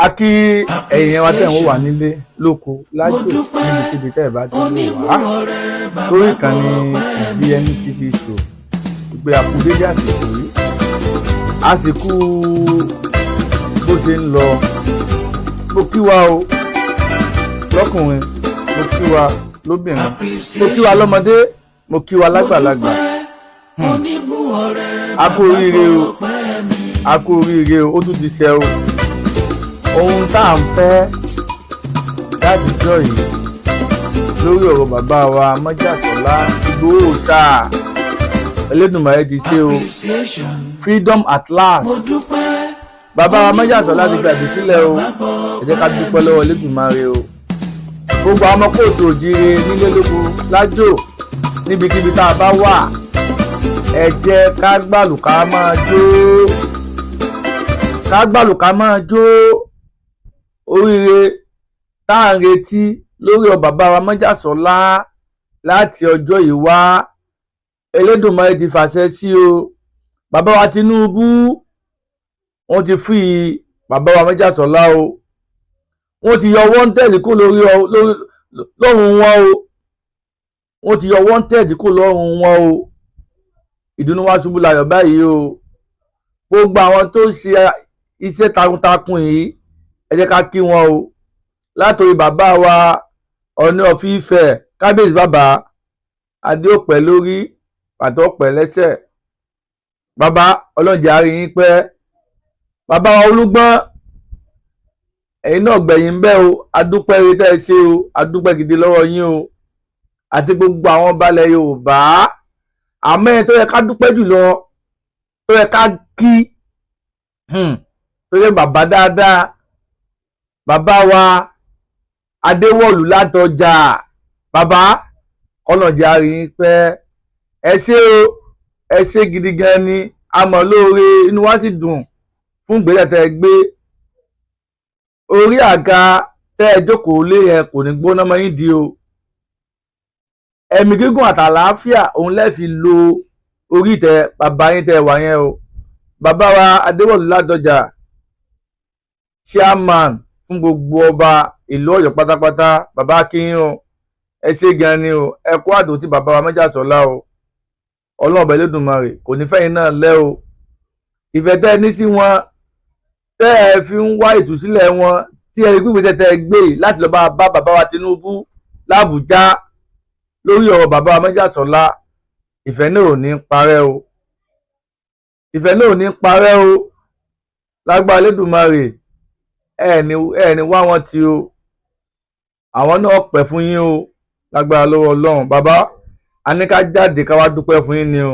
A kí ẹ̀yin wa tẹ̀ ń wò wá nílé lóko lájò, níbikíbi tẹ́ ẹ̀ bá ti wò wá lórí ìkànnì Ìbíyẹní TV Show, ìgbé àkú dédé àsìkò yìí, a sì kú bó ṣe ń lọ. Mo kí wa o lọ́kùnrin, mo kí wa lóbìnrin, mo kí wa lọ́mọdé, mo kí wa lágbàlagbà. A kú oríire o, a kú oríire o. Ó tún ti ṣe o. Ohun tá à ń fẹ́ láti jọ yìí lórí ọ̀rọ̀ bàbá wa Májàsọ́lá Ìgbòho ṣáà, Elédùmarè ti ṣe o. Freedom at last. Bàbá wa Májàsọ́lá ti gbàgbé sílẹ̀ o. Ẹ jẹ́ ká dúpẹ́ lọ́wọ́ Elédùmarè o. Gbogbo àwọn ọmọ káàárọ̀ oòjíire nílé lóko lájò, níbikíbi tá a bá wà, ẹ jẹ́ ká gbàlù ká máa jó, ká gbàlù ká máa jó. Oríire tá à ń retí lórí ọ bàbá wa Májàsọ́lá láti ọjọ́ yìí wá, Elédùmarè ti fàṣẹ sí o. Bàbá wa Tinubu, wọ́n ti free bàbá wa Májàsọ́lá o. Wọ́n ti yọ wanted kó lórí lọ́rùn wọn o. Wọ́n ti yọ wanted kó lọ́rùn wọn o. Ìdùnnú wa ṣubú layọ̀ báyìí o. Gbogbo àwọn tó ṣe iṣẹ́ takuntakun yìí, ẹ jẹ́ ká kí wọn o. Látòrí bàbá wa Ọọ̀ni of Ifẹ̀, kábíyèsí bàbá, adé òpẹ́ lórí, pàtó ọ̀pẹ́ lẹ́sẹ̀, bàbá, ọlọ́njẹ́ àárín yín pẹ́. Bàbá wa Olúgbọ́n, ẹ̀yin náà gbẹ̀yìn bẹ́ẹ̀ o. Adúpẹ́ eré tẹ́ ẹ ṣe o, adúpẹ́ gidi lọ́wọ́ yín o, àti gbogbo àwọn balẹ̀ Yorùbá. Àmọ́ ẹni tó yẹ ká dúpẹ́ jùlọ, tó yẹ ká kí, tó yẹ bàbá dáadáa, bàbá wa Adéwọ̀lú Ládọjà, bàbá, kọ́nàjà rí i pẹ́. Ẹ ṣé o, ẹ ṣé gidi gan ni. A mọ̀ lóore, inú wa sì dùn fún ìgbésẹ̀ tẹ́ ẹ gbé. Orí àga tẹ́ ẹ jókòó lé yẹn kò ní gbóná mọ́ yín di o. Ẹ̀mí gígùn àtàlàáfíà òun lẹ́ fi lo orí ìtẹ́ bàbá yín tẹ́ wà yẹn o. Bàbá wa Adéwọ̀lú Ládọjà, chairman fún gbogbo ọba ìlú Ọ̀yọ́ pátápátá, bàbá akínyìn o, ẹ ṣé gan ni o. Ẹ kú àdó tí bàbá wa Májàsọ́lá o. Ọlọ́run ọba Elédùmarè kò ní fẹ́yìn náà lẹ́ o. Ìfẹ́ tẹ́ ẹ ní sí wọn, tẹ́ ẹ fi ń wá ìtúsílẹ̀ wọn, tí ẹ rí pípé tẹ́ ẹ gbé láti lọ bá bàbá wa Tinubu l'Àbújá lórí ọ̀rọ̀ bàbá wa Májàsọ́lá, ìfẹ́ náà ò ní parẹ́ o, ìfẹ́ náà ò ní parẹ́ o. Lágbára Elédùmarè, ẹ ní wá wọn tí o, àwọn náà pẹ́ fún yín o, lágbára lọ́wọ́ Ọlọ́run. Bàbá, a ní ká jáde ká wá dúpẹ́ fún yín ni o.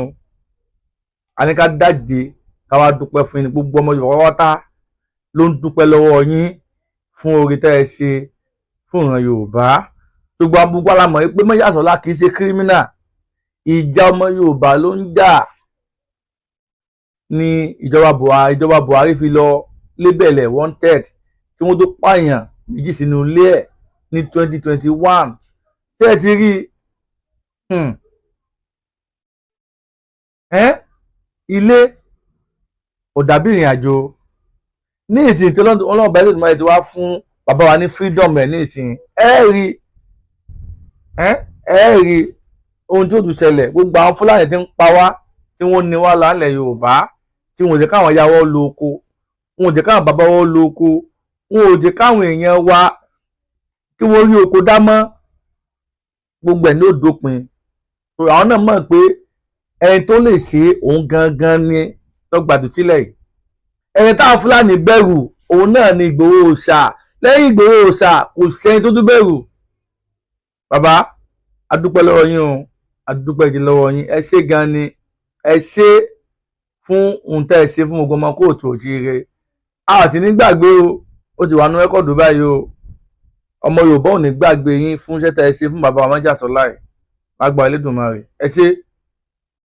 A ní ká jáde ká wá dúpẹ́ fún yín ni. Gbogbo ọmọ Yorùbá pátá ló ń dúpẹ́ lọ́wọ́ yín fún oore tẹ́ ẹ ṣe fún ìran Yorùbá. Gbogbo gbogbo alamọ̀ yìí pé Májàsọ́lá kì í ṣe criminal. Ìjà ọmọ Yorùbá ló ń jà ní ìjọba Buhari fi lọ label ẹ̀ wanted, tí wọ́n tó pààyàn méjì sínú ilé ẹ̀ ní 2021. Ṣé ẹ ti rí ẹ́? Ilé kò dàbí ìrìn àjò ní ìsìn tí Ọlọ́run bá ẹlẹ́dùnmáyé ti wá fún bàbá wa ní freedom ẹ̀ ní ìsìn. Ẹ rí ẹ rí ohun tí ó tún ṣẹlẹ̀. Gbogbo àwọn Fúlàní tí ń pa wá, tí wọ́n ní wá lálẹ́ Yorùbá, tí wọ́n ò jẹ́ káwọn yàwó lo oko, wọn ò jẹ́ káwọn bàbá wọn lo oko, wọn ò jẹ́ káwọn èèyàn wa kí wọ́n rí oko dá mọ́, gbogbo ẹ̀ ní ó dópin. Àwọn náà mọ̀ pé ẹni tó lè ṣe òun gangan ni lọ́gbàdù sílẹ̀ yìí. Ẹni táwọn Fúlàní bẹ̀rù, òun náà ni Ìgbòho Òòṣà. Lẹ́yìn Ìgbòho Òòṣà, kò sẹ́ni tó tún bẹ̀rù. Bàbá, adúpẹ́ lọ́wọ́ yín o, adúpẹ́ gidi lọ́wọ́ yín. Ẹ ṣé gan ni, ẹ ṣé fún ohun tẹ́ ẹ ṣe fún gbogbo ọmọ káàárọ̀ oòjíire. A àti ní gbàgbé o. Ó ti wà nú record báyìí o. Ọmọ Yorùbá ò ní gbàgbé yín fún iṣẹ́ tẹ́ ẹ ṣe fún bàbá wa Májàsọ́lá ẹ̀ lágbára Elédùmarè. Ẹ ṣé.